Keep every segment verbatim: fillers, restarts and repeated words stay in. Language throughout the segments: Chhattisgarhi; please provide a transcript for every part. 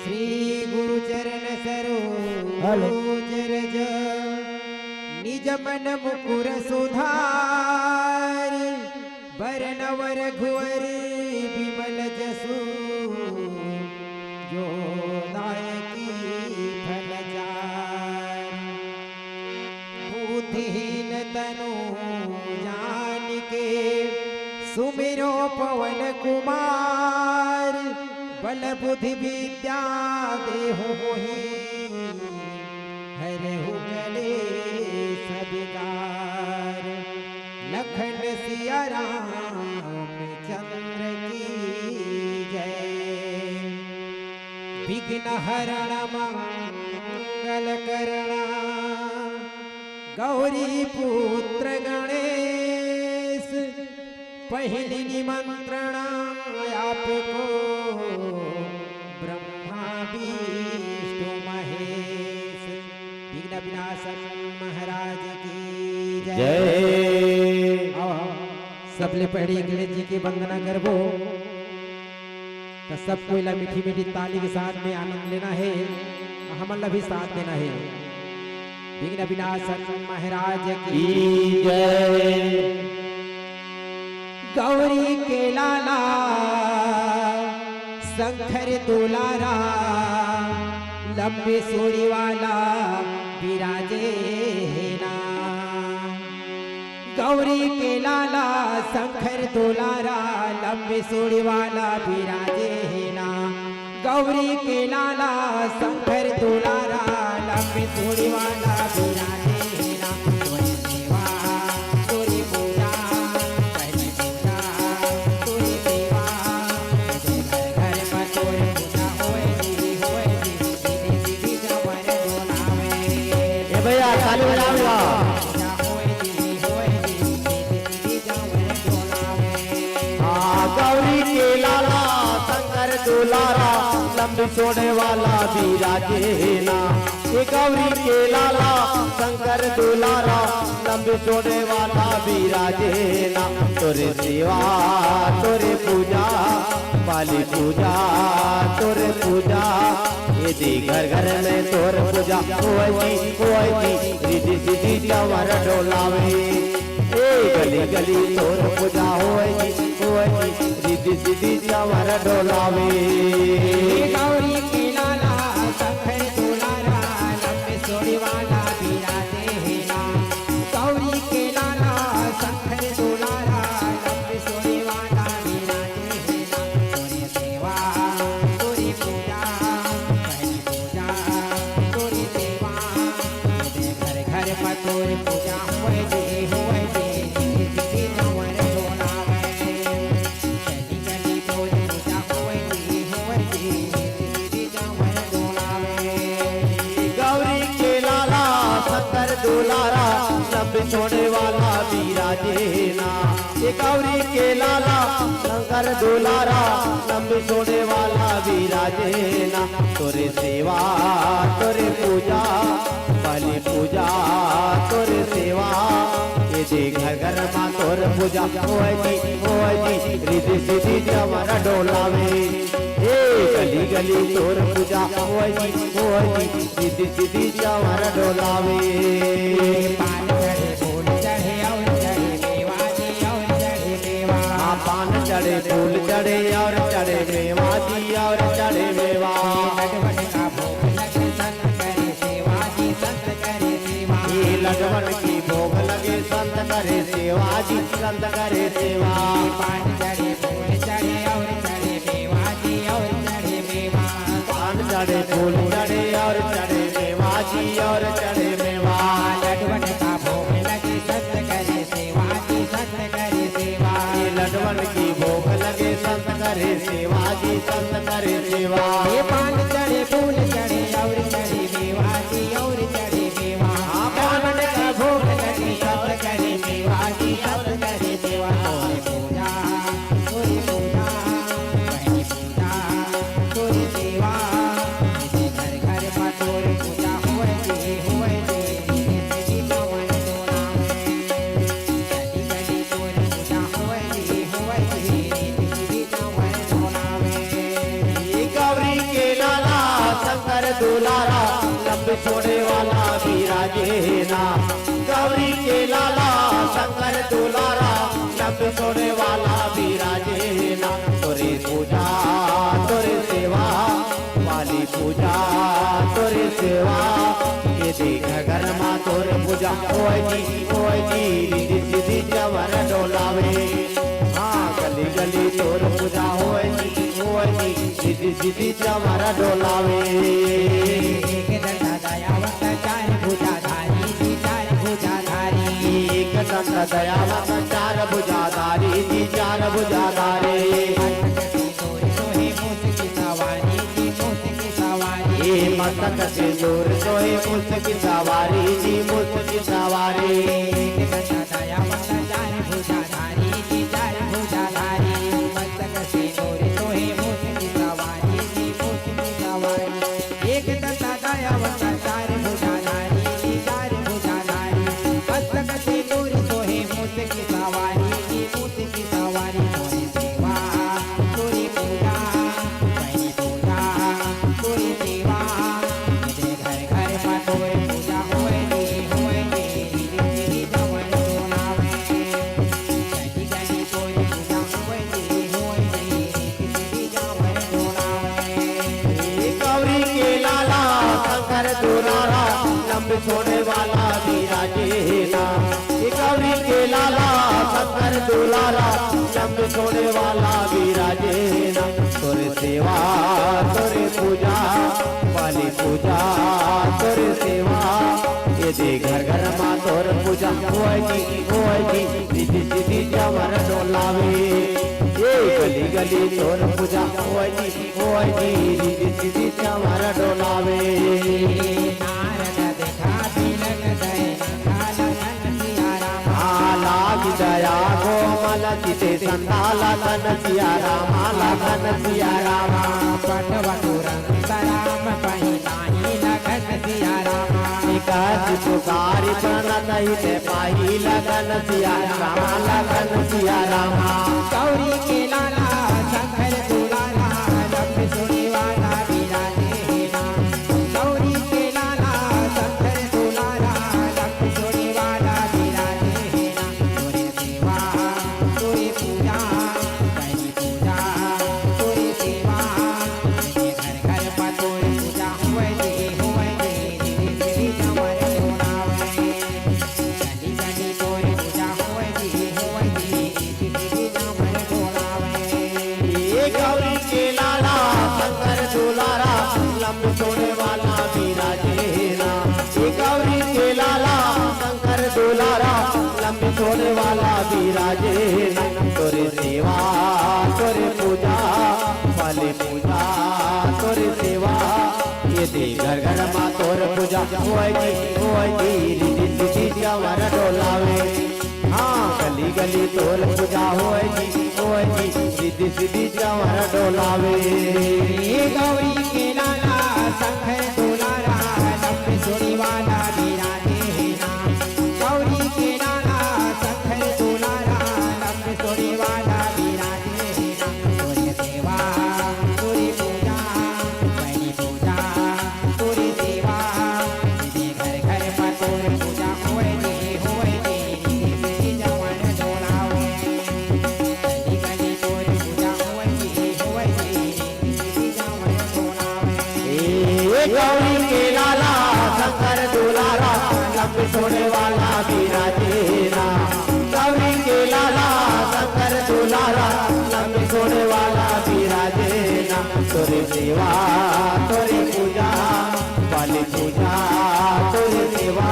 श्री गुरु चरण सरोज हेलो। रज, निज मन मुकुर सुधार। बरनउँ रघुवर बिमल जसु, जो दायकि फल चारि। बुद्धिहीन तनु जानिके, सुमिरौँ पवन कुमार। बल बुद्धि विद्या देहु मोहि, हरहु कलेस विकार। लखन सिया रामचंद्र की जय। विघ्न हरण मंगल करण, गौरी पुत्र गणेश। पहिली निमंत्रण आपको, ब्रह्मा विष्णु महेश। विघ्न विनाशक महाराज की जय। जय। आओ, सबले पहिली गणेश जी के वंदना करबो, त सब कोई ला मीठी मीठी ताली के साथ में आनंद लेना हे, हमन ला भी साथ देना हे। विघ्न विनाशक महाराज की की जय। गौरी के लाला शंकर दुलारा, लंबी सूड़ी वाला विराजे हे ना। गौरी के लाला शंकर दुलारा, लंबी सूड़ी वाला विराजे हे ना। गौरी के लाला शंकर दुलारा, लंबी सूड़ी वाला विराजे हे ना। तोरे सेवा, तोरे पूजा, पहली पूजा, तोरे सेवा, घर घर में तोरे पूजा होए जी, होए जी, सीधी सीधी जबर डोलावे। ए भैया, ताली बजाओ भैया। पूजा होए जी, होए जी, सीधी सीधी जबर डोलावे। हाँ, गौरी के लाला शंकर दुलारा, लंबी सूड़ी वाला विराजे ना। ये गौरी के लाला शंकर दुलारा, लंबी सूड़ी वाला विराजे ना। तोरे सेवा, तोरे पूजा, बाली पूजा, तोरे पूजा। ये दे घर घर में तोर पूजा होए जी, होए जी, रिद्धि सिद्धि जबर डोलावे। ए गली गली तोर पूजा होए जी, होए जी, रिद्धि सिद्धि जबर डोलावे। गौरी के लाला शंकर दुलारा, लंबी सूड़ी वाला विराजे हे ना। गौरी के लाला शंकर दुलारा, लंबी सूड़ी वाला विराजे हे ना। तोरे सेवा, तोरे पूजा, पहली पूजा, तोरे सेवा, घर घर में तोरे पूजा होए जी, होए जी, जी, जी, जी, नवर डोलावे। गली गली तोरे पूजा होए जी, होए जी, जी, जी, जी, नवर डोलावे। गौरी के लाला शंकर दुलारा, लंबी सूड़ी वाला विराजे ना। ये गौरी के लाला शंकर दुलारा, लंबी सूड़ी वाला विराजे ना। तोरे सेवा, तोरे पूजा, बाली पूजा, तोरे सेवा। ये दे घर घर में तोर पूजा होए जी, होए जी, रिद्धि सिद्धि जबर डोलावे। ए गली गली तोर पूजा होए जी, होए जी, रिद्धि सिद्धि जबर डोलावे। पान चढ़े, फूल चढ़े और चढ़े मेवा जी, और चढ़े मेवा। हाँ, पान चढ़े, फूल चढ़े और चढ़े मेवा जी, और चढ़े मेवा। लडवन का भोग लगे, संत करे सेवा जी, संत करे सेवा। ये लडवन की भोग लगे, संत करे सेवा जी, संत करे सेवा। पान चढ़े, फूल चढ़े और चढ़े मेवा जी, और चढ़े मेवा। पान चढ़े, फूल चढ़े और चढ़े मेवा जी, और चढ़े मेवा। लडवन का भोग लगे, संत करे सेवा जी, संत करे सेवा। ये लडवन की भोग लगे, संत करे सेवा जी, संत करे सेवा। ये पान चढ़े, फूल चढ़े और चढ़े मेवा जी, और चढ़े मेवा। हाँ, पान का भोग लगे, संत करे सेवा जी, संत करे सेवा। तोरे पूजा, तोरे पूजा, पहली पूजा, तोरे सेवा। घर घर में तोरे पूजा होए जी, होए जी, जी, नमन डोलावे। गली गली तोरे पूजा होए जी, होए जी, जी, नमन डोलावे। ये गौरी के लाला दुलारा लंबे सोने वाला विराजे ना, गौरी के लाला शंकर दुलारा लंबे सोने वाला विराजे ना। तोरे पूजा तोरे सेवा, वाली पूजा तोरे सेवा, ये देख घर मा तोर पूजा होय जी, होय जी, रिद्धि सिद्धि चवर डोलावे। हाँ, गली गली तोर पूजा होय जी, होय जी, रिद्धि सिद्धि चवर डोलावे। एक दंता दयावंत चार भुजाधारी जी, चार भुजाधारी। एक दंता दयावंत चार भुजाधारी जी, चार भुजाधारी। मस्तक सिंदूर सोहे मूस की सवारी जी, मूस की सवारी। ए मस्तक सिंदूर सोहे मूस की सवारी जी, मूस की सवारी। एक दंता दयावंत चार भुजाधारी जी, चार भुजाधारी। मस्तक सिंदूर सोहे मूस की सवारी जी, मूस की सवारी। एक दंता दयावंत चार भुजाधारी जी, चार भुजाधारी। मस्तक सिंदूर सोहे मूस की सवारी जी, मूस की सवारी। तोरे सेवा तोरे पूजा, पहली पूजा तोरे सेवा। ये घर घर मा तोरे पूजा होय जी, होय जी, रिद्धि सिद्धि चवर डोलावे। गली गली तोरे पूजा होय जी, होय जी, रिद्धि सिद्धि चवर डोलावे। ए गौरी के लाला शंकर दुलारा लंबे सोने वाला विराजे ना। ए गौरी के लाला शंकर दुलारा लंबे सोने वाला विराजे ना। तोरे सेवा तोरे पूजा, वाली पूजा तोरे सेवा, ये दे घर घर मा तोर पूजा होय जी, होय जी, रिद्धि सिद्धि चवर डोलावे। ये गली गली तोर पूजा होय जी, होय जी, रिद्धि सिद्धि चवर डोलावे। नारद देखा तिलक दय नंदा लखन सिया रामा। आ लागी दया कोमल चिते संदा लखन सिया रामा, लखन सिया रामा। पटवा तुरंत राम पही ताही लखन सिया रामा। निकट पुकारी प्रणत हित पाही लखन सिया रामा, लखन सिया रामा। गौरी के लाला शंकर दुलारा लंबे सोने वाला विराजे ना। गौरी के लाला शंकर दुलारा लंबे सोने वाला विराजे ना। तोरे सेवा तोरे पूजा, पहली पूजा तोरे सेवा। ये घर घर मा तोरे पूजा होय जी, होय जी, रिद्धि सिद्धि चवर डोलावे। गली गली तोरे पूजा होय जी, होय जी, रिद्धि सिद्धि चवर डोलावे। ए गौरी के लाला शंकर दुलारा लंबे सोने वाला विराजे ना। ए गौरी के लाला शंकर दुलारा लंबे सोने वाला विराजे ना। तोरे सेवा तोरे पूजा, वाली पूजा तोरे सेवा, ये दे घर घर मा तोर पूजा होय जी, होय जी, रिद्धि सिद्धि चवर डोलावे। हाँ, गली गली तोर पूजा होय जी, होय जी, रिद्धि सिद्धि चवर डोलावे। ए गौरी के लाला शंकर दुलारा लंबे सोने वाला विराजे ना। गौरी के लाला शंकर दुलारा लंबे सोने वाला विराजे ना। तोरे सेवा तोरे पूजा, पहली पूजा तोरे सेवा। ये घर घर मा तोरे पूजा होय जी, होय जी, रिद्धि सिद्धि चवर डोलावे। गली गली तोरे पूजा होय जी, होय जी, रिद्धि सिद्धि चवर डोलावे। ए गौरी के लाला शंकर दुलारा लंबे सोने वाला विराजे ना। गौरी के लाला शंकर दुलारा लंबे सोने वाला विराजे ना। तोरे सेवा तोरे पूजा, वाली पूजा तोरे सेवा।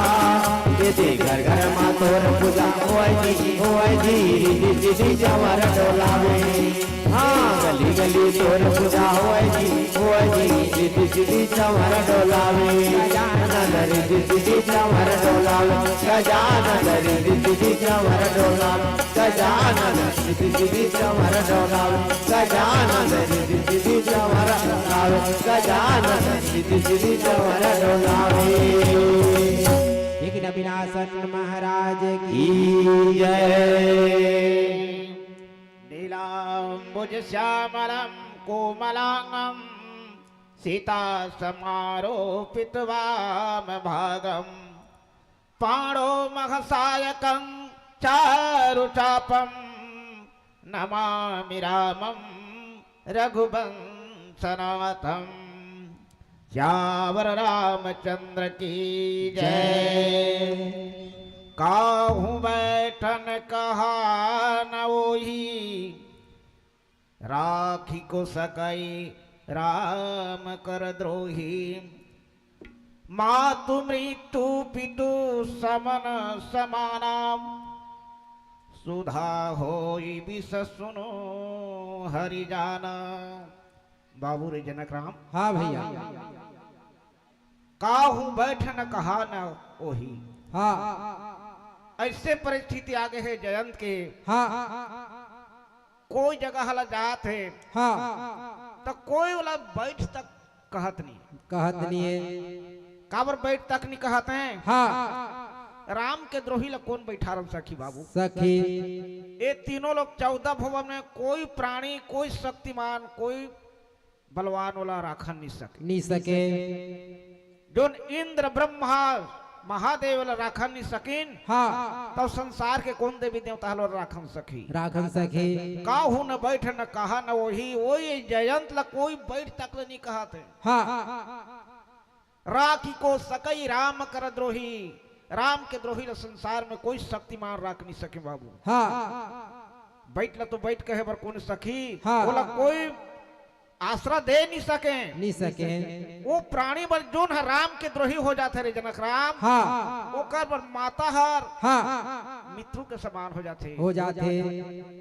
ये दे घर घर मा तोर पूजा होय जी, होय जी, रिद्धि सिद्धि चवर डोलावे। हाँ, गली गली तोर पूजा होय जी, होय जी, रिद्धि सिद्धि चवर डोलावे। गजानन रिद्धि सिद्धि चवर डोलावे, गजानन रिद्धि सिद्धि चवर डोलावे, गजानन रिद्धि सिद्धि चवर डोलावे, गजानन रिद्धि सिद्धि चवर डोलावे, गजानन रिद्धि सिद्धि चवर डोलावे। विघ्न विनाशन महाराज की जय। नीलाम्बुजश्यामलं कोमलांगं सीता समारोपित वाम भागम, पाणो मघसायकं चारु चापम, नमामि रामम रघुवंशनाथम। सियावर रामचंद्र की जय। काहू बैठन कहा न ओही, राखी को सकई राम कर द्रोही। मातु मृत्यु पितु समन समाना, सुधा होई विष सुनु हरि जाना। बाबू रे जनक राम, हाँ भैया। काहू बैठ न कहा न ओही। हाँ। ऐसे परिस्थिति आ गए हे जयंत के, हाँ। कोई जगह ला जात हे, हाँ। त कोई वाला बैठ तक कहत नहीं। कहत नहीं हे। काबर बैठ तक नहीं कहत हे? हाँ। राम के द्रोही ला कोन बैठारन सखी बाबू? सखी। ये तीनों लोग चौदह भुवन में कोई प्राणी, कोई शक्तिमान, कोई बलवान वाला राखन नहीं सके। नहीं सके। जोन इंद्र ब्रह्मा महादेव ला राखन नहीं सकिन, हाँ। तब संसार के कोन देवी देवता ला राखन सकी? राखन सकी। काहू न बैठ न कहा न ओही, ओही जयंत ला कोई बैठ तक ले नहीं कहत हे। हाँ। राखी को सकई राम कर द्रोही, राम के द्रोही ला संसार में कोई शक्तिमान राख नहीं सके बाबू। हाँ। बैठ ला तो बैठ कहे बर कोन सखी, हाँ। ओला कोई आसरा दे नहीं सके। नहीं सके। वो प्राणी बर जोन ह राम के द्रोही हो जाथे रे जनक राम, हाँ। ओकर बर माता हर हाँ। मृत्यु के समान हो जाथे। हो जाथे।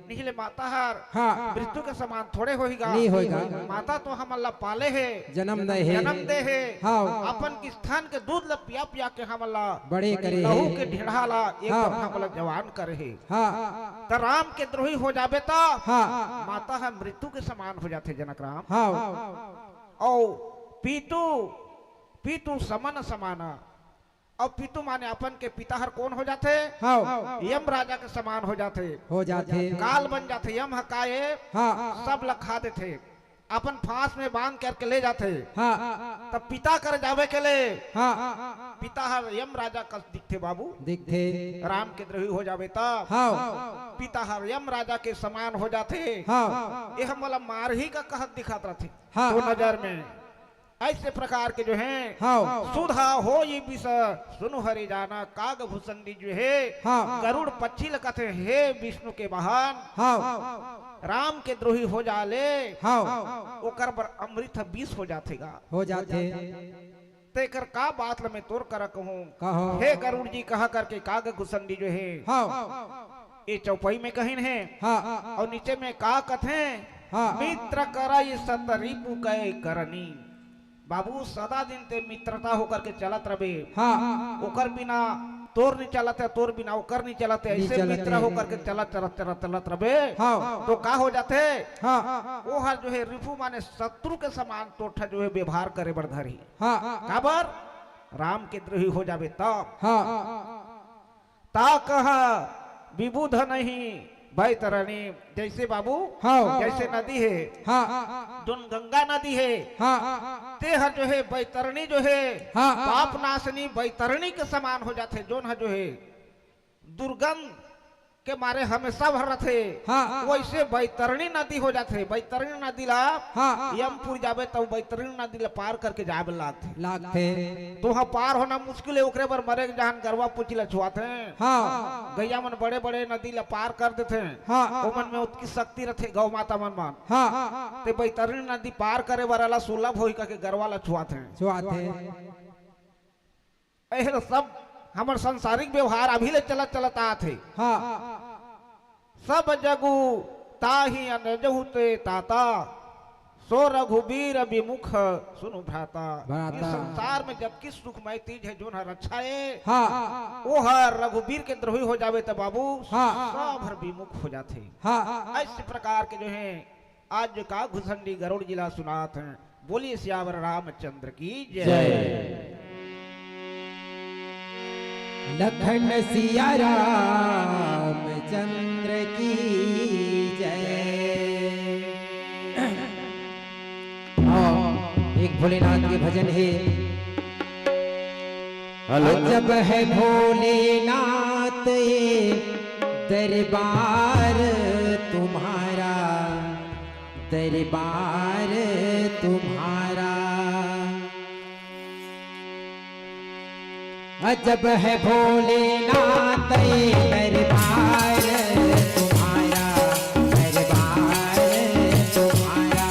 नहीं ले माता हर हाँ। मृत्यु के समान थोड़े होही गा। नहीं होही गा। माता तो हमन ला पाले हे, जन्म दे हे। जन्म दे हे। हाँ। अपन स्तन के दूध ला पिया पिया के हमन ला बड़े करे लहू हे। के ढेढ़ा ला एक हाँ। दफा हमन ला जवान करे हे। हाँ। त राम के द्रोही हो जाबे त हाँ। माता ह मृत्यु के समान हो जाथे जनक राम। हाँ। अउ पितु, पितु समन समाना। अउ पितु माने अपन के पिता हर कोन हो जाथे? हाँ। यम राजा के समान हो जाथे। हो जाथे। काल बन जाथे। यम ह का ए? हाँ। सब ल खा देथे। अपन फांस में बांध करके ले जाथे। हाँ। तब पिता कर जावे के ले हाँ। पिता हर यम राजा कस दिखथे बाबू। दिखथे। राम के द्रोही हो जावे तब हाँ। पिता हर यम राजा के समान हो जाथे। हाँ। ये हमला मारही का कहत दिखात रथे। हाँ। तो नजर में ऐसे प्रकार के जो हैं हाँ। सुधा होई विष सुनु हरि जाना। काग भुसंडी जो हे हाँ। गरुड़ पक्षी ल कथे हे विष्णु के वाहन। हाँ। राम के द्रोही हो जा ले, हाँ। ओकर बर अमृत ह विष हो जाथे गा। हो जाथे। तेकर का बात ल मैं तोर करा कहूँ। कहो। हे गरुड़ जी कहा करके काग घुसंडी जो हे। हाँ। ये चौपाई में कहिन हे। हाँ। अउ नीचे में का कथे? हाँ। मित्र करा ये सत रिपु कै करनी। बाबू, सदा दिन ते मित्रता होकर के चलत रबे। हाँ। ओकर बिना तोर नहीं चलत हे, तोर बिना ओकर नहीं चलत हे। नहीं ऐसे चलत मित्र हे। होकर के चलत, चलत, चलत, चलत रबे। हाँ। तो का हो जाथे? हाँ। वो हर जो हे रिपु माने शत्रु के समान तोर ठा जो हे व्यवहार करे बर धरही। हाँ। काबर? राम के द्रोही हो जाबे तब। हाँ। ता कहा विबुध नहीं बैतरणी, जैसे बाबू, हाँ। जैसे नदी हे, हाँ। जोन गंगा नदी हे, हाँ। ते हर जो हे बैतरणी जो हे, हाँ। पाप नाशनी बैतरणी के समान हो जाथे। जोन हर जो हे दुर्गंध के मारे हमेशा भर रथे, हाँ। वैसे बैतरणी नदी हो जाथे। बैतरणी नदी ला हाँ। यमपुर जाबे तब बैतरणी नदी ला पार करके जाबे लागथे। लागथे। तो वहाँ पार होना मुश्किल हे, ओकरे बर मरे के जहान गरवा पूछी ला छुआथे। हाँ। गैया मन बड़े-बड़े नदी ला पार कर देथे। हाँ। ओमन में ओतकी शक्ति रथे गौ माता मन मन। हाँ। ते बैतरणी नदी पार करे बर एला सुलभ होही कहिके गरवा ला छुआथे। छुआथे। एहर सब हमर सांसारिक व्यवहार अभी ले चलत चलत आत हे। हाँ। सब जगु ताहि अनजहु ते ताता, सो रघुबीर विमुख सुनु भ्राता। भ्राता। इस संसार में जबकि सुखमय चीज हे, जोन हर अच्छा हे, हाँ। वो हर रघुबीर के द्रोही हो जावे त बाबू, हाँ। सब हर विमुख हो जाथे। हाँ। ऐसे प्रकार के जो हे आज जो का घुसंडी गरुड़ जी ला सुनात हे। बोलिए सियावर रामचंद्र की जय। जय। लखन सिया रामचंद्र की जय। हाँ, ये भोलेनाथ के भजन हे। हेलो। अजब है भोलेनाथ ये दरबार तुम्हारा, दरबार तुम्हारा। अजब है भोलेनाथ ये दरबार तुम्हारा, दरबार तुम्हारा।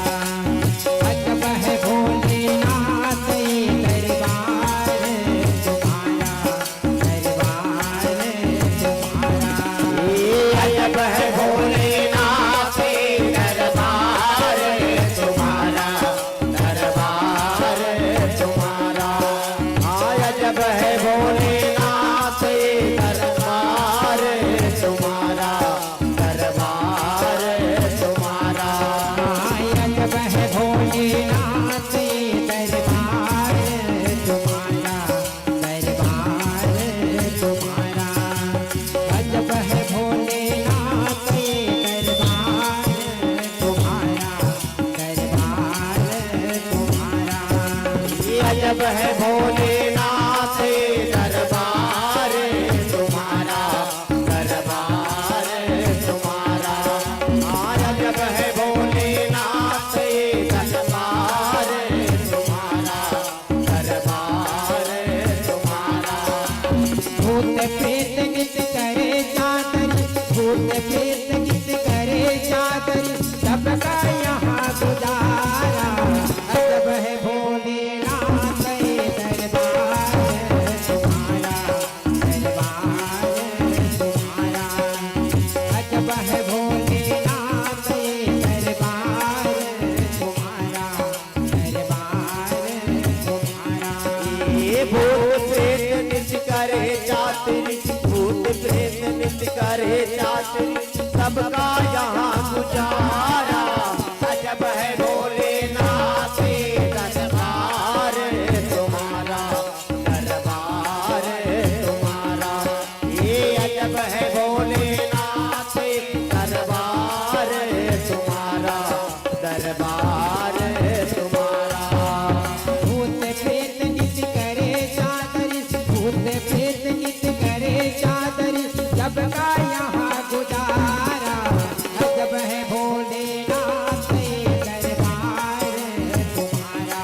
अजब है भोलेनाथ ये दरबार तुम्हारा, दरबार तुम्हारा। अजब है भोलेनाथ ये दरबार तुम्हारा, दरबार तुम्हारा। हाँ, अजब है भोलेनाथ ये दरबार तुम्हारा, दरबार तुम्हारा। हाँ, अजब है भोलेनाथ ये दरबार तुम्हारा, दरबार तुम्हारा। अजब है भोलेनाथ ये दरबार तुम्हारा, दरबार तुम्हारा। अजब है भोलेनाथ ये दरबार तुम्हारा, दरबार तुम्हारा। हाँ, अजब है भोलेनाथ ये दरबार तुम्हारा, दरबार तुम्हारा। भूत प्रेत नित करे चातरी, भूत प्रेत नित करे चातरी, सबका यहाँ गुजारा। अजब है भोलेनाथ ये दरबार तुम्हारा, दरबार तुम्हारा। अजब है भोलेनाथ ये दरबार तुम्हारा, दरबार तुम्हारा। ये भूत प्रेत नित करे चातरी, भूत प्रेत नित करे चातरी, सबका यहाँ गुजारा। अजब है भोलेनाथ ये दरबार तुम्हारा, दरबार तुम्हारा। ये अजब है भोलेनाथ ये दरबार तुम्हारा, दरबार तुम्हारा। भूत प्रेत नित करे चातरी, भूत प्रेत नित करे चातरी, सबका यहाँ गुजारा। अजब है भोलेनाथ ये दरबार तुम्हारा,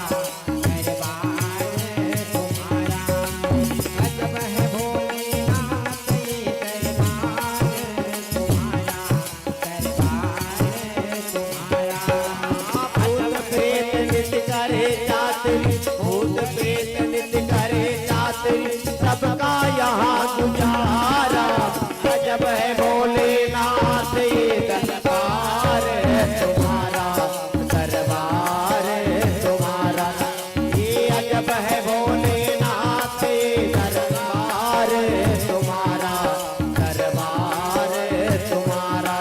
दरबार तुम्हारा। अजब है भोलेनाथ ये दरबार तुम्हारा, दरबार तुम्हारा। भूत प्रेत नित करे चातरी, भूत प्रेत नित करे चातरी, सबका यहाँ गुजारा। अजब है भोलेनाथ ये दरबार तुम्हारा, दरबार तुम्हारा। ये अजब है भोलेनाथ ये दरबार तुम्हारा, दरबार तुम्हारा।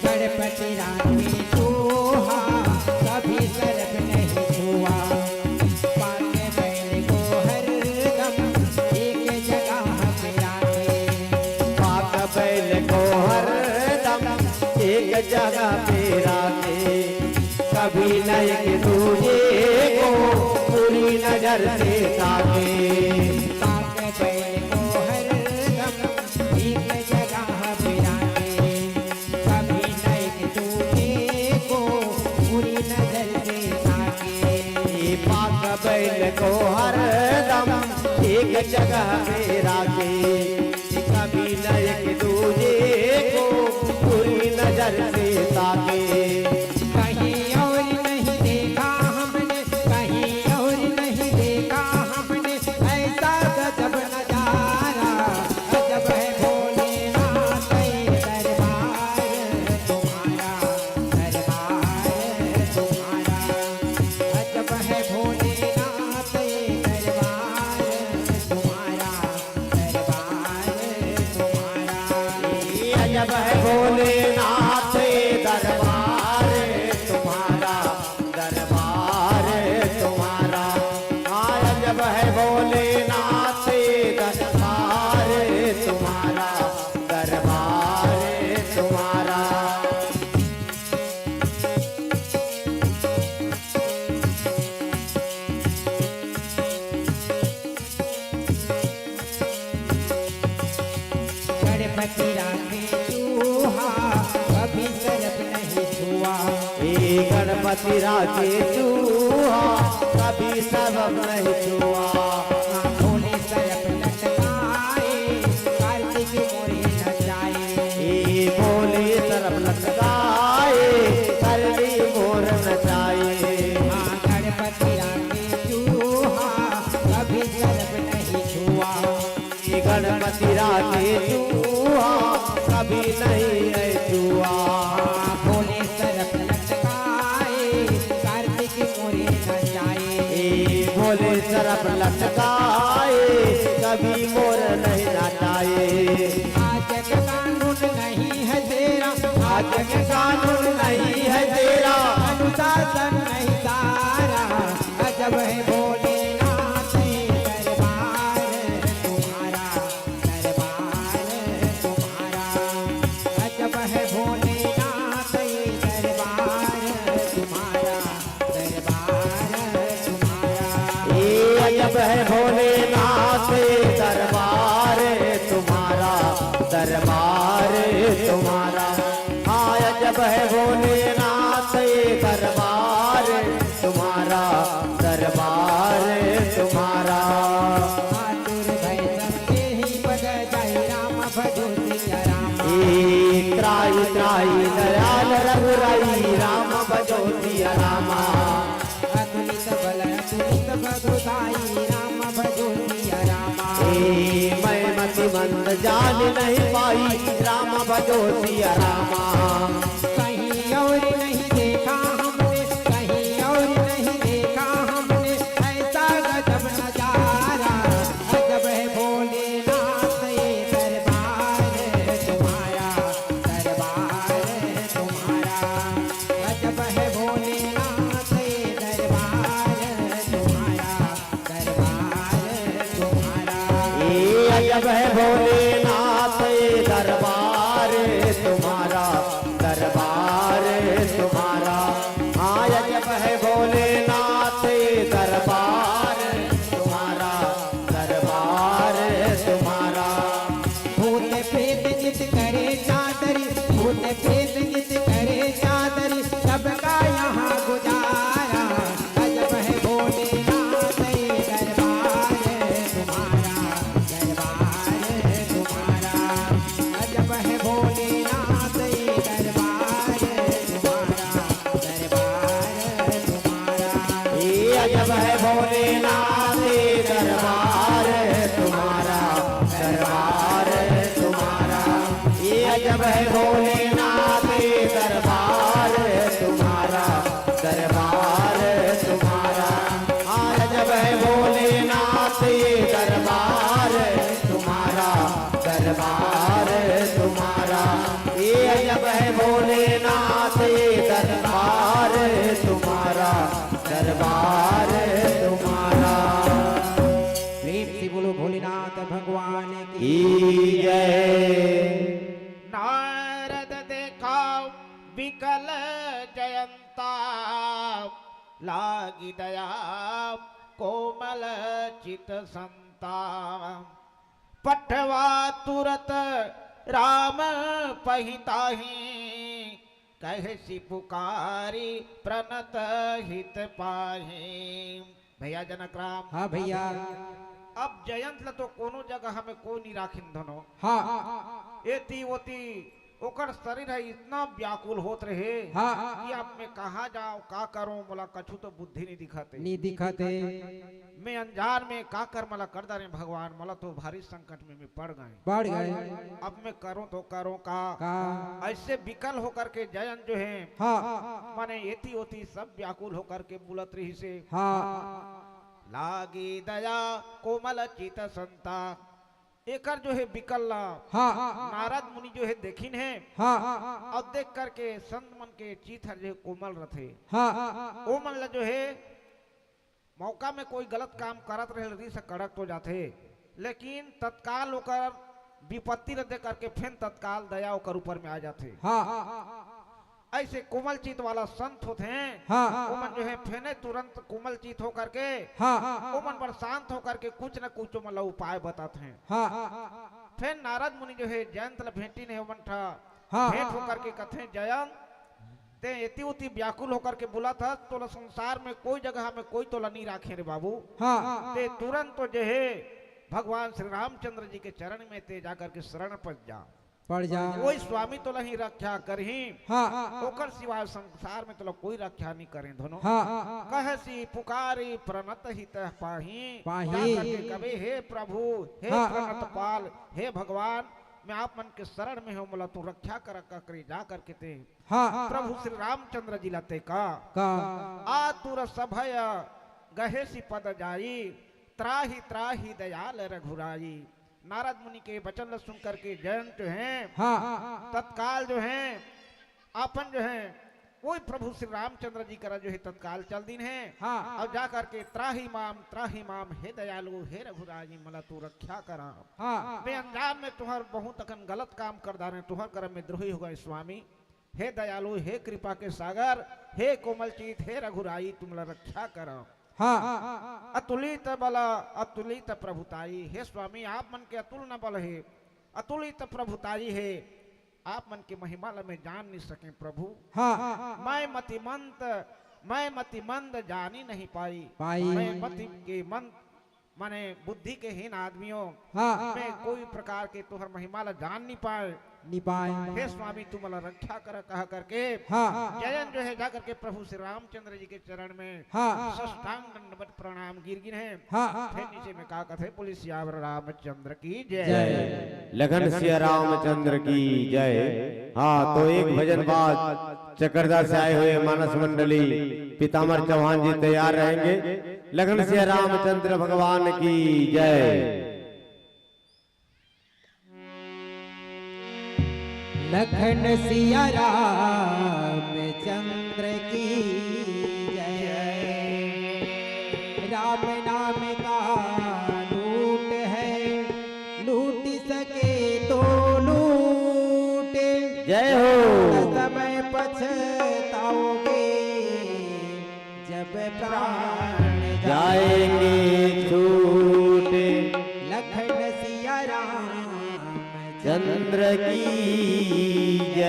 गणपति रानी तू हा, कभी सरप नहीं छुआ। पाक बैल को हरदम एक जगह पे राखे। पाक बैल को हरदम एक जगह पे राखे। कभी न एक दूजे को बुरी नजर से ताके। पाक बैल को हरदम एक जगह पे राखे। कभी न एक दूजे को बुरी नजर से ताके। ये पाक बैल को हरदम एक जगह पे राखे। कभी न एक दूजे को बुरी नजर से ताके। कहीं और नहीं देखा हमने, कहीं और नहीं देखा हमने ऐसा गजब नजारा। अजब है भोलेनाथ ये दरबार तुम्हारा, दरबार तुम्हारा। अजब है भोलेनाथ ये दरबार तुम्हारा, दरबार तुम्हारा। अजब है भोलेनाथ ये दरबार तुम्हारा, दरबार तुम्हारा। हाँ, अजब है भोलेनाथ गणपति राखे चूहा, कभी सरप नहीं छुआ। ए गणपति राखे चूहा, कभी सरप नहीं छुआ। हाँ, भोले सरप लटकाए, कार्तिक मोरे नचाए। ए भोले सरप लटकाए, कार्तिक मोर नचाए। हाँ, गणपति राखे चूहा, कभी सरप नहीं छुआ। गणपति राखे चूहा, कभी नहीं है छुआ। भोले सरप लटकाए, कार्तिक मोरे नचाए। ए भोले सरप लटकाए, कभी मोर नहीं नचाए। आज के कानून नहीं है तेरा, आज के कानून नहीं है तेरा, अनुशासन नहीं सारा। अजब है भोलेनाथ ये दरबार तुम्हारा, दरबार तुम्हारा। अजब है भोलेनाथ ये दरबार तुम्हारा, दरबार तुम्हारा। ए अजब है भोलेनाथ ये दरबार तुम्हारा, दरबार तुम्हारा। हाँ, अजब है भोलेनाथ ये दरबार तुम्हारा, दरबार तुम्हारा। आतुर भय सब देहि पद जाई, राम भजो सिया राम। ए त्राहि त्राहि दयाल रघुराई, राम भजो सिया राम। अतुलित बल अतुलित बधुताई, राम भजो सिया राम। ए मैं मति मंद जान नहीं पाई, राम भजो सिया राम। कहीं और नहीं देखा हमने, कहीं और नहीं देखा हमने ऐसा गजब नजारा। अजब है भोलेनाथ ये दरबार तुम्हारा, दरबार तुम्हारा। अजब है भोलेनाथ ये दरबार तुम्हारा, दरबार तुम्हारा। ए अजब है भोलेनाथ ये दरबार तुम्हारा, दरबार तुम्हारा। हाँ, अजब है भोलेनाथ ये दरबार तुम्हारा, दरबार तुम्हारा। भूत प्रेत जित करे चादरी, भूत प्रेत जित करे चादरी, सबका यहाँ गुजारा। अजब है भोलेनाथ ये दरबार तुम्हारा, दरबार तुम्हारा। अजब है भोलेनाथ ये दरबार तुम्हारा, दरबार तुम्हारा। ए अजब है भोलेनाथ ये दरबार तुम्हारा, दरबार तुम्हारा। ए अजब है भोलेनाथ ये दरबार तुम्हारा, दरबार तुम्हारा। हाँ, अजब है भोलेनाथ ये दरबार तुम्हारा, दरबार तुम्हारा। ए अजब है भोलेनाथ ये दरबार तुम्हारा, दरबार तुम्हारा। प्रेम से बोलो भोलेनाथ भगवान की। की जय। नारद देखा विकल जयंता, लागी दया कोमल चित संता। पठवा तुरत राम पहि ताहि, कहसि पुकारी प्रणत हित पाहि। भैया जनक राम। हाँ भैया। अब जयंत ल तो कोनो जगह में कोई नहीं राखिन धनो। हाँ। एती ओती ओकर शरीर है इतना व्याकुल होत रहे हाँ। कि अब मैं कहाँ जाऊँ, का करूँ, मोला कछु तो बुद्धि नहीं दिखत हे। नहीं दिखत हे। मैं अनजान में का कर मला कर डारे भगवान, मला तो भारी संकट में मैं पड़ गए। पड़ गए। अब मैं करूँ तो करूँ का? का? ऐसे विकल होकर के जयंत जो है, हाँ। माने एती ओती सब व्याकुल होकर के बुलत रहिसे। हाँ। लागी दया कोमल चित संता। एकर जो है विकल ला हाँ। नारद मुनि जो है देखिन हे हाँ। और देख करके संत मन के चित हर जो है कोमल रथे। हाँ। ओ मन ला जो है मौका में कोई गलत काम करत रहे, रिस कड़क तो जाथे, लेकिन तत्काल ओकर विपत्ति ल देख करके फेन तत्काल दया ओकर ऊपर में आ जाथे। हाँ। ऐसे कोमल चित वाला संत होथे, हाँ। ओमन जो है फेने तुरंत कोमल चित होकर के, हाँ। ओमन बड़ शांत होकर के कुछ न कुछ ओमन ला उपाय बताथे। हाँ। फेर नारद मुनि जो हे जयंत ल भेंटिन हे, ओमन ठा हाँ। भेंट होकर के कथे, "जयंत, तें एती उती व्याकुल होकर के बुलत हस, तोला संसार में कोई जगह में कोई तोला नहीं राखे रे बाबू। हाँ। तें तुरंत तो जो हे भगवान श्री रामचंद्र जी के चरण में तें जाकर के शरण पड़ जा। पड़ जा। कोई स्वामी तोला ही रक्षा करही। हाँ। ओकर सिवाय संसार में तोला कोई रक्षा नहीं करे धनो।" हाँ। कहसि पुकारी प्रणत हित पाही। पाही। जाकर के कबे, "हे प्रभु, हे हाँ। प्रणत पाल, हे भगवान, मैं आप मन के शरण में हूँ, मोला तू रक्षा कर, का करे?" जा करके तें हाँ। प्रभु श्री रामचंद्र जी ला तें का का? आतुर सभय गहेसि पद जाई, त्राहि त्राहि दयाल रघुराई। नारद मुनि के वचन ला सुन करके जयंत जो हे, हाँ। तत्काल जो हे, अपन जो हे, वही प्रभु श्री रामचंद्र जी करा जो हे, तत्काल चल दिन हे। हाँ। अउ जा करके, "त्राहि माम, त्राहि माम, हे दयालु, हे रघुराई, मोला तू रक्षा करा। हाँ। मैं अनजान में तुहर बहुत अकन गलत काम कर डारे, तुहर करा मैं द्रोही हो गे स्वामी। हे दयालु, हे कृपा के सागर, हे कोमल चित, हे रघुराई, तू मोला रक्षा करा।" हाँ। अतुलित बल, अतुलित प्रभुताई, हे स्वामी, आप मन के अतुल न बल हे, अतुलित प्रभुताई हे, आप मन के महिमा ला मैं जान नहीं सके प्रभु। हाँ। मैं मतिमंद, मैं मतिमंद जानी नहीं पाई। पाई। मैं मति के मंद, माने बुद्धि के हीन आदमियों हाँ। में कोई प्रकार के तुहर महिमा ला जान नहीं पाए। नहीं पाए। हे स्वामी, तू मोला रक्षा कर, कह करके हाँ। जयंत जो हे, जा करके प्रभु श्री रामचंद्र जी के चरण में हाँ। साष्टांग दंडवत प्रणाम गिर गिन हे। हाँ। फिर नीचे में का कथे, "बोलिए सियावर रामचंद्र की जय।" जय। लखन सिया रामचंद्र की जय। हाँ, तो एक भजन बाद चकरदा से आए हुए मानस मंडली पीताम्बर चौहान जी तैयार रहेंगे। लखन सिया रामचंद्र भगवान की जय। लखन सिया रामचंद्र की जय। राम नाम का लूट है, लूट सके तो लूट। जय हो। समय पछताओगे जब प्राण जाएंगे छूट। लखन सिया राम चंद्र की जय।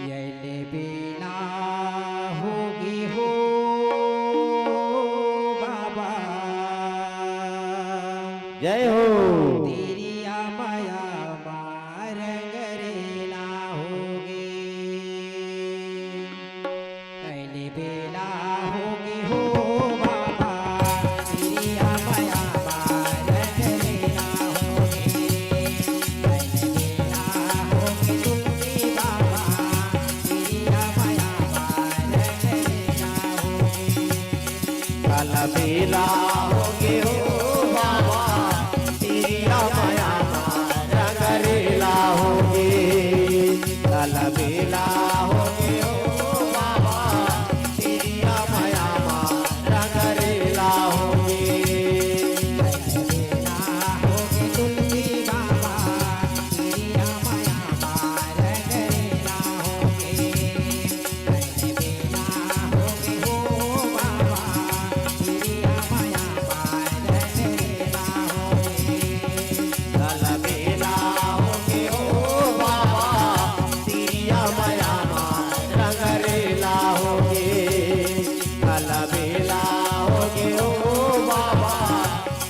यल बेला होगे हो बाबा। जय हो। तिरिया मया मा रंग रेला होगे। यल बेला होगे हो बाबा, तिरिया मया मा रंग रेला होगे। यल बेला होगे तुलसी बाबा, तिरिया मया मा रंग रेला होगे। कल बेला होगे हो बाबा, तिरिया मया मा रंग रेला होगे। कल बेला होगे हो बाबा, तिरिया मया मा रंग रेला होगे। कल बेला होगे तुलसी बाबा, तिरिया मया मा रंग रेला होगे। कल बेला होगे हो बाबा, तिरिया मया मा रंग रेला होगे। कल बेला होगे हो बाबा,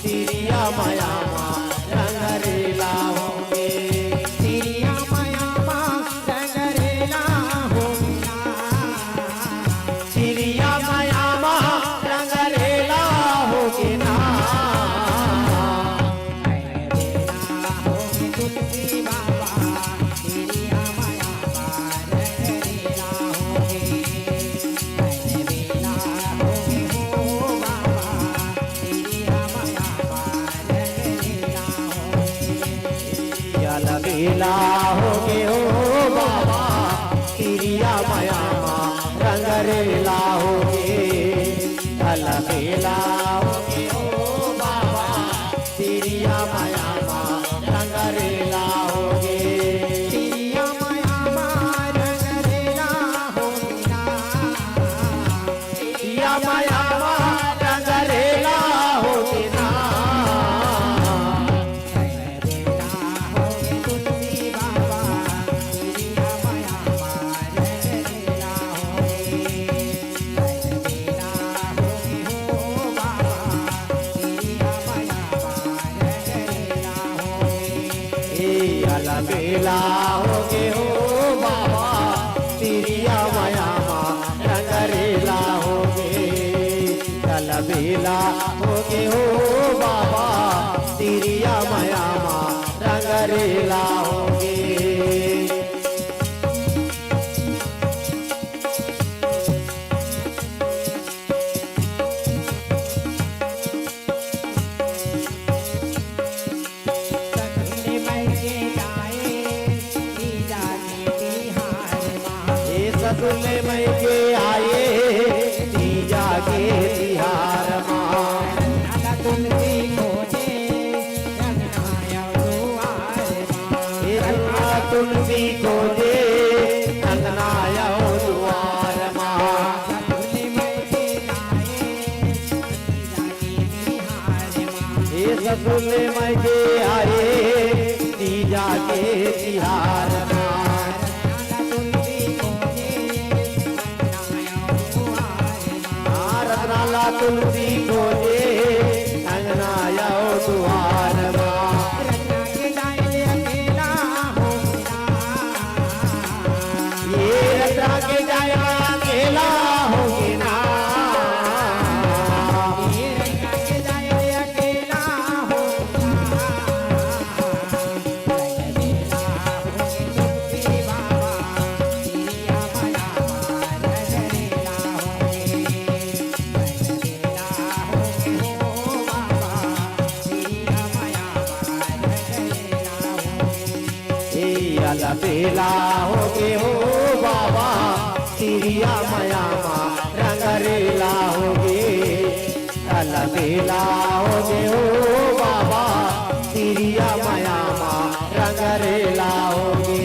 तिरिया मया मा रंग रेला होगे। तिरिया मया मा रंग रेला होगे ना। तिरिया मया मा रंग रेला होगे ना। रंग रेला होगे तुलसी बाबा, तिरिया मया मा रंग रेला होगे। रंग रेला होगे हो बाबा, तिरिया मया मा रंग रेला होगे। यल बेला होगे हो बाबा, तिरिया मया मा रंग रेला होगे। यल बेला होगे हो बाबा, तिरिया मया मा रंग रेला होगे। तिरिया मया मा रंग रेला होगे ना। तिरिया मया मा रंग रेला होगे ना। बेला होगे हो बाबा, तिरिया मया मा रंगरेला होगे। कल बेला होगे हो बाबा, तिरिया मया मा रंगरेला होगे। सकुन मइके आए तीजा के तिहार मा। ए सकुन मइके आए तीजा के तिहार मा। रंगना ला तुलसी खोजे अंगना अउ दुआर मा। ए रंगना ला तुलसी खोजे अंगना अउ दुआर मा। सकुन मइके आए तीजा के तिहार मा। ए सकुन मइके आए तीजा के तिहार मा। रंगना ला तुलसी खोजे अंगना अउ दुआर मा। हाँ, रंगना ला तुलसी खोजे अंगना अउ दुआर मा। रंगना के जाए ले अकेला होगे ना। ए रंगना के जाए ले अकेला होगे ना। ए रंगना के जाए ले अकेला होगे ना। ए अलबेला होगे हो बाबा, तिरिया मया मा रंगरेला होगे। अलबेला होगे हो बाबा, तिरिया मया मा रंगरेला होगे।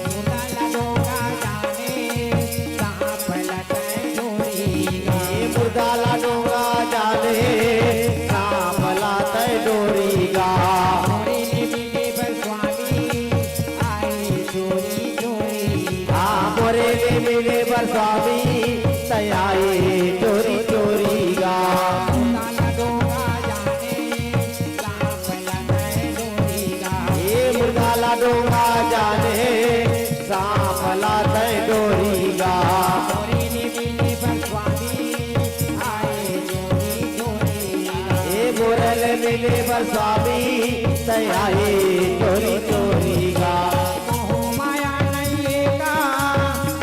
मुर्दा ला डोंगा जाने, सांप ला तैं डोरी गा। ए मुर्दा ला डोंगा जाने, सांप ला तैं डोरी गा। मोरे ले मिले बर स्वामी, आए चोरी चोरी। हाँ, मोरे ले मिले बर स्वामी, तैं आए चोरी चोरी गा। मुर्दा ला डोंगा जाने, सांप ला तैं डोरी गा। ए मुर्दा ला डोंगा जाने, सांप ला तैं डोरी गा। मोरे ले मिले बर स्वामी, आए चोरी चोरी गा। ए मोरे ले मिले बर स्वामी, तैं आए चोरी चोरी गा। मोह माया नइ हे का,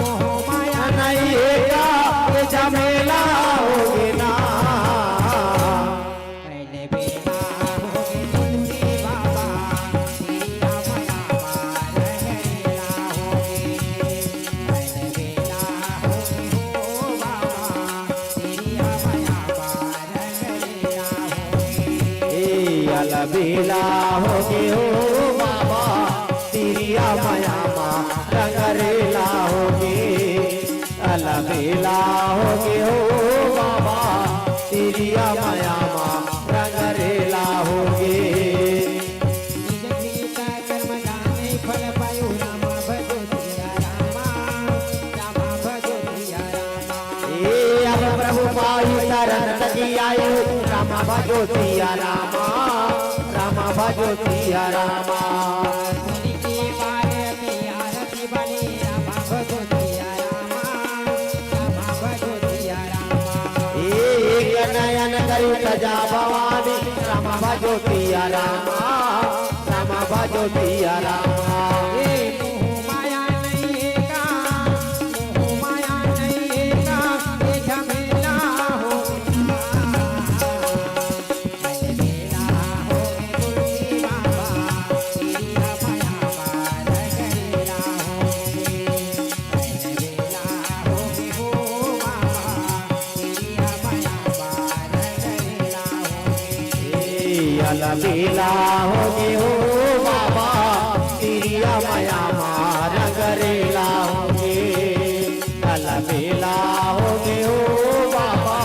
मोह माया नइ हे का, ए झमेला होगे ना। अलबेला होगे तुलसी बाबा, तिरिया मया मा रंगरेला होगे। अलबेला होगे हो बाबा, तिरिया मया मा रंगरेला होगे। ए अलबेला होगे हो बाबा, तिरिया मया मा रंगरेला होगे। अलबेला होगे हो बाबा, तिरिया मया मा रंगरेला होगे। निज प्रीत कर्म जाने फल पायो, रामा भजो सिया रामा, रामा भजो सिया रामा। ए अब प्रभु पाई शरण तजी आयो, रामा भजो सिया रामा, रामा भजो सिया रामा। मुनि के बारे में आरती बने, रामा भजो सिया रामा, रामा भजो सिया रामा। ए एक नयन करी तजा भवानी, रामा भजो सिया रामा, रामा भजो सिया रामा। ए मोह माया नइ हे का, मोह माया नइ हे का, ए झमेला होगे ना। अलबेला होगे तुलसी बाबा, तिरिया मया मा रंगरेला होगे। अलबेला होगे हो बाबा, तिरिया मया मा रंगरेला होगे। ए अलबेला होगे हो बाबा, तिरिया मया मा रंगरेला होगे। अलबेला होगे हो बाबा,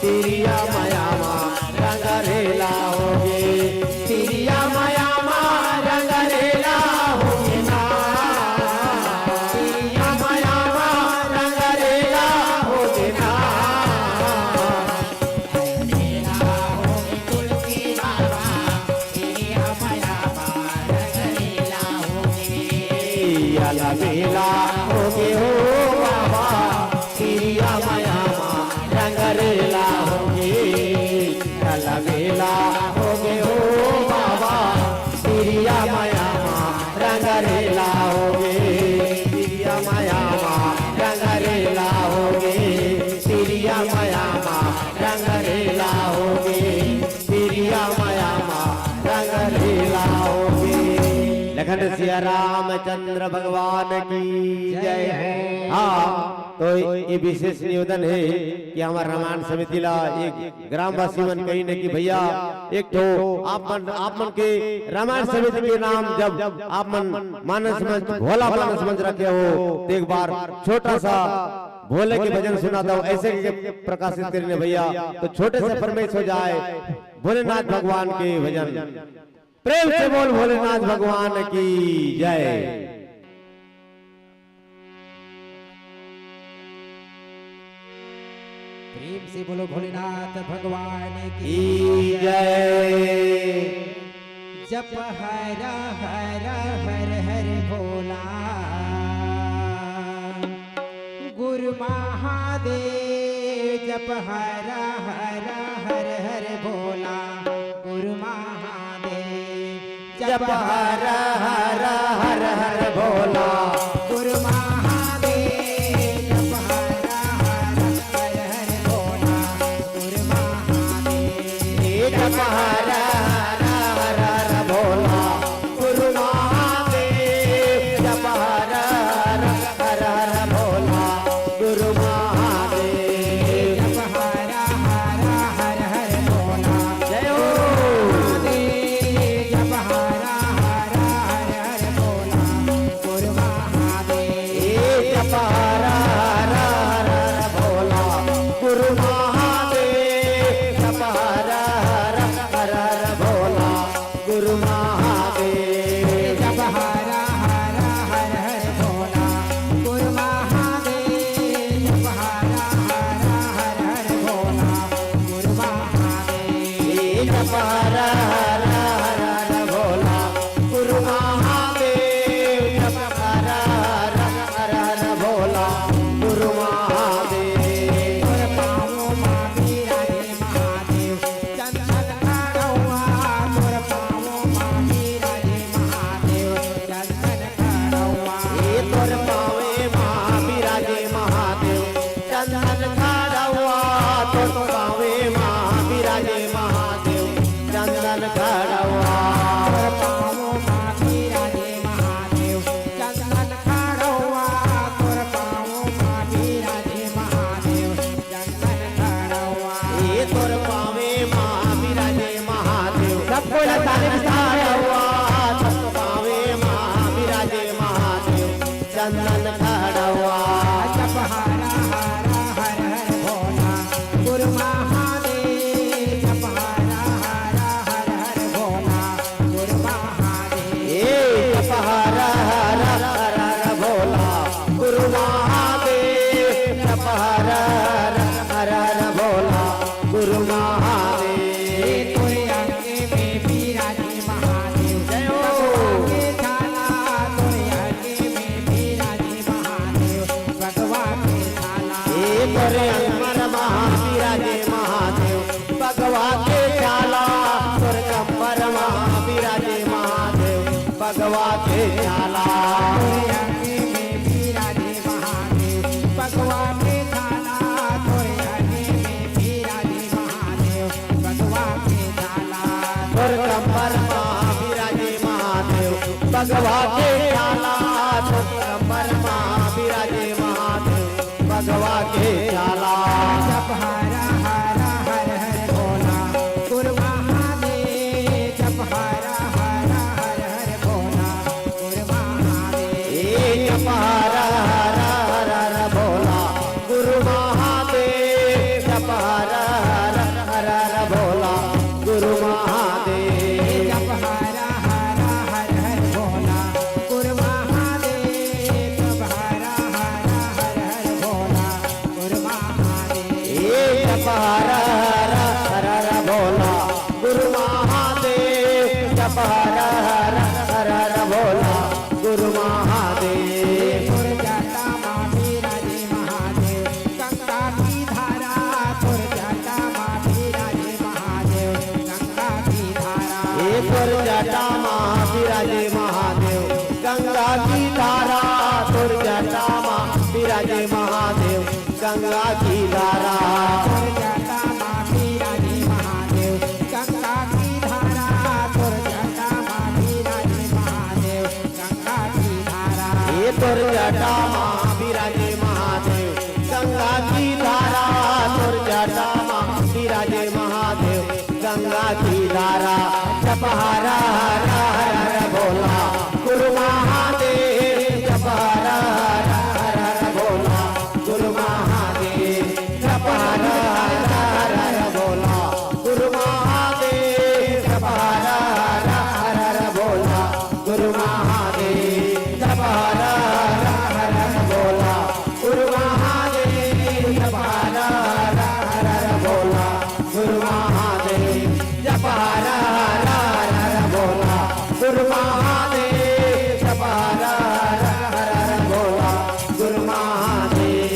तिरिया मया मा रंगरेला होगे। तिरिया मया मा रंगरेला होगे ना। तिरिया मया चल बेला होगे हो बाबा, तिरिया मया मा रंगरेला होगे। चल बेला होगे हो बाबा, तिरिया मया मा रंगरेला होगे। तिरिया मया मा रंगरेला होगे। तिरिया मया मा रंगरेला होगे। तिरिया मया मा रंगरेला होगे। लखन सिया रामचंद्र भगवान की जय। हाँ, तो ये विशेष निवेदन हे कि हमर रामायण समिति ला एक ग्रामवासी मन कहिन हे कि भैया, एक ठो आप मन, आप मन के रामायण समिति के नाम जब आप मन मानस मंच, भोला मानस मंच रखे हो, तो एक बार छोटा सा भोले के भजन सुना दो, ऐसे के प्रकाशित करिन हे भैया, तो छोटे से फरमाइश हो जाए भोलेनाथ भगवान के भजन। प्रेम से बोल भोलेनाथ भगवान की जय। प्रेम से बोलो भोलेनाथ भगवान की की जय। जप हर हर हर हर भोला गुरु महादेव। जप हर हर हर हर भोला गुरु महादेव। जप हर हर हर हर भोला गुरु महादेव। जप हर हर हर हर भोला गुरु महादेव। जप हर हर हर हर भोला गुरु महादेव। जप हर हर हर हर भोला गुरु महादेव। जप हर हर हर हर भोला जय हो। महादेव। जप हर हर हर हर भोला गुरु महादेव। जप हर हर हर हर भोला गुरु महादेव। जप हर हर हर हर भोला गुरु महादेव। जप हर हर हर हर भोला गुरु महादेव। जप हर हर हर हर भोला गुरु महादेव। जप हर हर हर हर भोला गुरु महादेव। जप हर हर हर हर भोला गुरु महादेव। तोर पाँव मा बिराजे महादेव, चंदन खड़वा। तोर पाँव मा बिराजे महादेव, चंदन खड़वा। ए तोर पाँवे मा बिराजे महादेव, चंदन खड़वा। तोर पाँवे मा बिराजे महादेव, चंदन खड़वा। तोर पाँव मा बिराजे महादेव, चंदन खड़वा। तोर पाँव मा बिराजे महादेव, चंदन खड़वा। ए तोर पाँवे मा बिराजे महादेव। सबको ताली बजा के। खड़वा, तोर पाँवे मा बिराजे महादेव, चंदन खड़वा। जप हर हर हर हर भोला गुरु महादेव। जप हर हर हर हर भोला गुरु महादेव। ए जप हर हर हर हर भोला गुरु महादेव। जप हर हर हर हर भोला गुरु महादेव। ए तोरे अंगे में बिराजे महादेव। जय हो। बगवा के छाला तोरे अंगे में बिराजे महादेव। बगवा के छाला। ए तोरे अंग मा बिराजे महादेव। बगवा के छाला, तोर कंबर मा बिराजे महादेव, बगवा के छाला। तोरे अंगे में बिराजे महादेव, बगवा के छाला। तोरे अंगे में बिराजे महादेव, बगवा के छाला। तोर कंबर मा बिराजे महादेव, बगवा के छाला। तोर कंबर मा बिराजे महादेव, बगवा के छाला। जप हर हर हर हर भोला गुरु महादेव। जप हर हर हर हर भोला गुरु महादेव। ए जप हर हर हर हर भोला गुरु महादेव। जप हर हर हर हर भोला गुरु महादेव। जप हर हर हर हर भोला गुरु महादेव। जप हर हर हर हर भोला गुरु महादेव। ए जप हर हर हर हर भोला गुरु महादेव। जप हर हर हर हर भोला गुरु महादेव। तोर जटा मा बिराजे महादेव, गंगा की धारा। तोर जटा मा बिराजे महादेव, गंगा की धारा। ए तोर जटा मा बिराजे महादेव, गंगा की धारा। तोर जटा मा बिराजे महादेव, गंगा की धारा। तोर जटा मा बिराजे महादेव, गंगा की धारा। तोर जटा मा बिराजे महादेव, गंगा की धारा। ए तोर जटा मा बिराजे महादेव, गंगा की धारा। तोर जटा मा बिराजे महादेव, गंगा की धारा। जप हर हर हर हर भोला गुरु महादेव, जप हर हर हर हर भोला गुरु महादेव, जप हर हर हर हर भोला गुरु महादेव, जप हर हर हर हर भोला गुरु महादेव, जप हर हर हर हर भोला गुरु महादेव, जप हर हर हर हर भोला गुरु महादेव, जप हर हर हर हर भोला गुरु महादेव, जप हर हर हर हर भोला गुरु महादेव।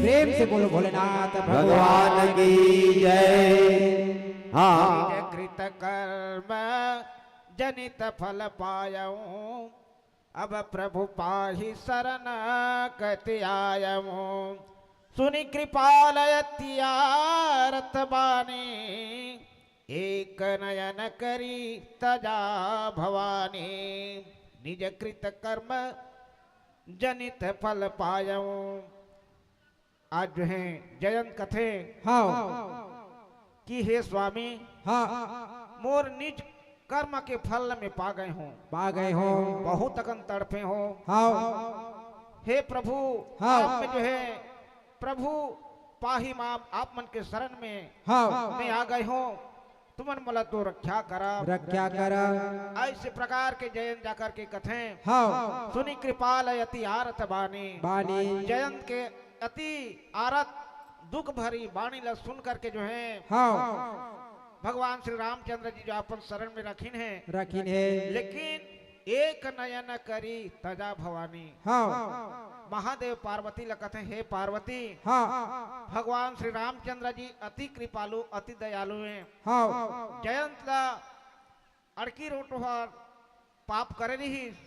प्रेम से बोलो भोलेनाथ भगवान की जय। हाँ। कृत कर्म जनित फल पायऊं, अब प्रभु पाहि शरण गति आयऊं। सुनि कृपाल अति आरत बानी, एक नयन करी तजा भवानी। निज कृत कर्म जनित फल पायऊं। आज जो है जयंत कथे हाँ। कि हे स्वामी, हाँ। मोर निज कर्म के फल में पा गए हों। पा गए हों। बहुत अकन तड़पे हों। हाँ। हे प्रभु, हाँ। आप में जो है, प्रभु पाहि माम, आप मन के शरण में हाँ। मैं आ गए हों, तुमन मोला तो रक्षा करा। रक्षा करा। ऐसे प्रकार के जयंत जाकर के कथे हाँ। सुनि कृपाल अति आरत बानी। बानी। जयंत के अति आरत दुख भरी बाणी ला सुन करके जो है हाँ। भगवान श्री रामचंद्र जी जो अपन शरण में रखिन है। रखिन है। लेकिन एक नयन करी तजा भवानी। हाँ। महादेव पार्वती ला कथे, हे पार्वती, हाँ। भगवान श्री रामचंद्र जी अति कृपालु, अति दयालु हैं। हाँ। जयंत ला अड़की रोटो हर पाप करे रहिस,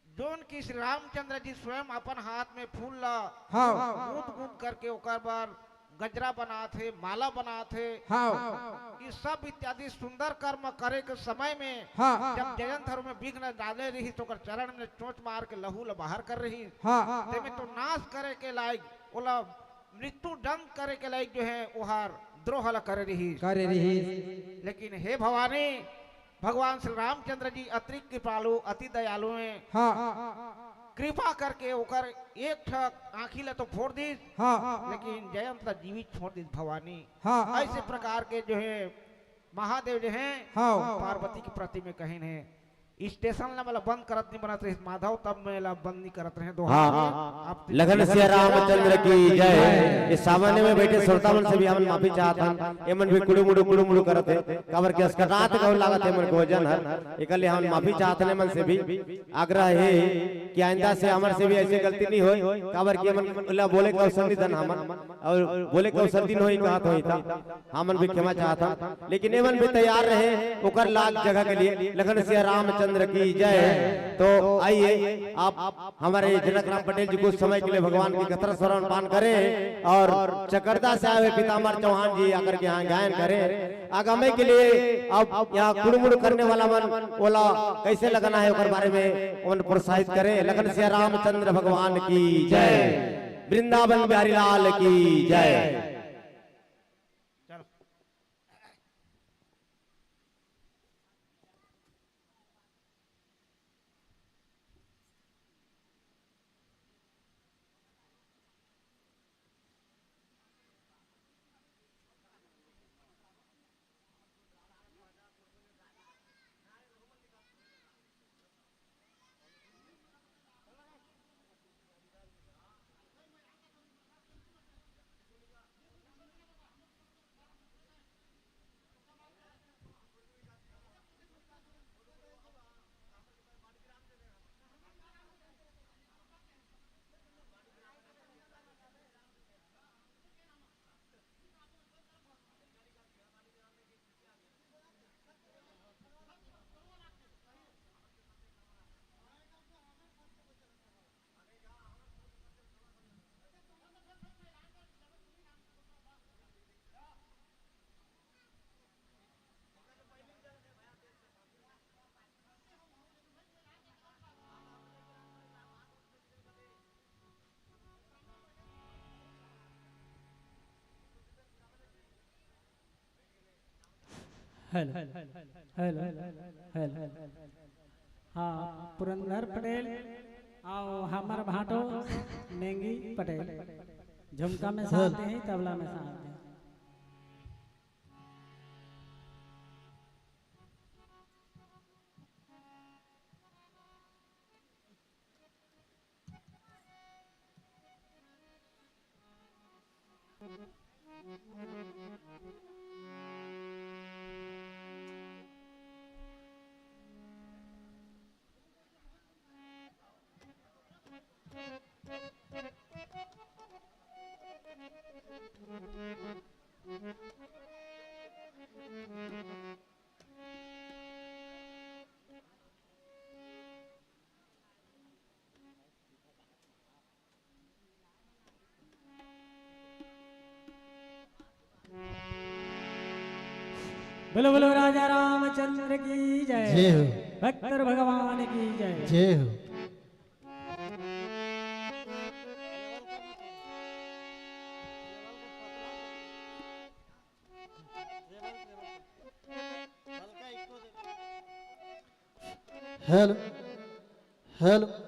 जोन कि श्री रामचंद्र जी स्वयं अपन हाथ में फूल ला हाँ। गूंथ गूंथ करके ओकर बर गजरा बनात हे, माला बनात हे। हाँ। ये सब इत्यादि सुंदर कर्म करे के समय में हाँ। जब जयंत हर में विघ्न डाले रहिस, तो ओकर चरण में चोंच मार के लहू ला बाहर कर रहिस। हाँ। तेमे तो नाश करे के लायक, ओला मृत्यु दंड करे के लायक जो है, ओहर द्रोह ला करे रहिस। करे रहिस। लेकिन हे भवानी, भगवान श्री रामचंद्र जी अति कृपालु, अति दयालु हैं। हाँ। कृपा करके ओकर एक ठक आँखी ला तो फोड़ दिस, हाँ। लेकिन जयंत ला जीवित छोड़ दिस भवानी। हाँ। ऐसे प्रकार के जो है महादेव जो हैं, हाँ। पार्वती के प्रति में कहिन है, स्टेशन ला मोला बंद करत नहीं बनत रहिस माधव, तब मैं ला बंद नहीं करत रहे। दोहा हाँ। आप लखन सिया रामचंद्र की जय। ये सामने में बैठे श्रोता मन से भी हमन माफी चाहत हन, एमन भी कुड़ुमुड़ु कुड़ुमुड़ु करत हे, काबर के अस्कटात कहू लागत हे एमन के वजन हर, एकर ले हमन माफी चाहत हन एमन से भी। आग्रह हे कि आइंदा से हमर से भी ऐसे गलती नहीं होय, काबर कि एमन ला बोले के अवसर नहीं दन हमन, और बोले के अवसर दिन होई कहत होई ता हमन भी क्षमा चाहत हन, लेकिन एमन भी तैयार रहे ओकर लाग जगह के लिए। लखन सिया रामचंद्र की जय। तो आइए, आप हमारे जनक राम पटेल जी कुछ समय के लिए भगवान की कथा श्रवण पान करें और चकरदा से आए हुए पीताम्बर चौहान जी आकर के यहाँ गायन करें। आगामी के लिए अब यहाँ कुड़मुड़ करने वाला मन ओला कैसे लगाना है ओकर बारे में ओमन प्रोत्साहित करें। लखन सिया रामचंद्र भगवान की जय, वृंदावन बिहारी लाल की जय। Hello, hello, hello. हाँ, पुरंदर पटेल अउ हमर भांटो नेंगी पटेल। झुमका में साथ दे, तबला में साथ दे। बोलो, बोलो राजा रामचंद्र की जय। जय हो। भक्तर भगवान की जय। जय हो। Hello, hello.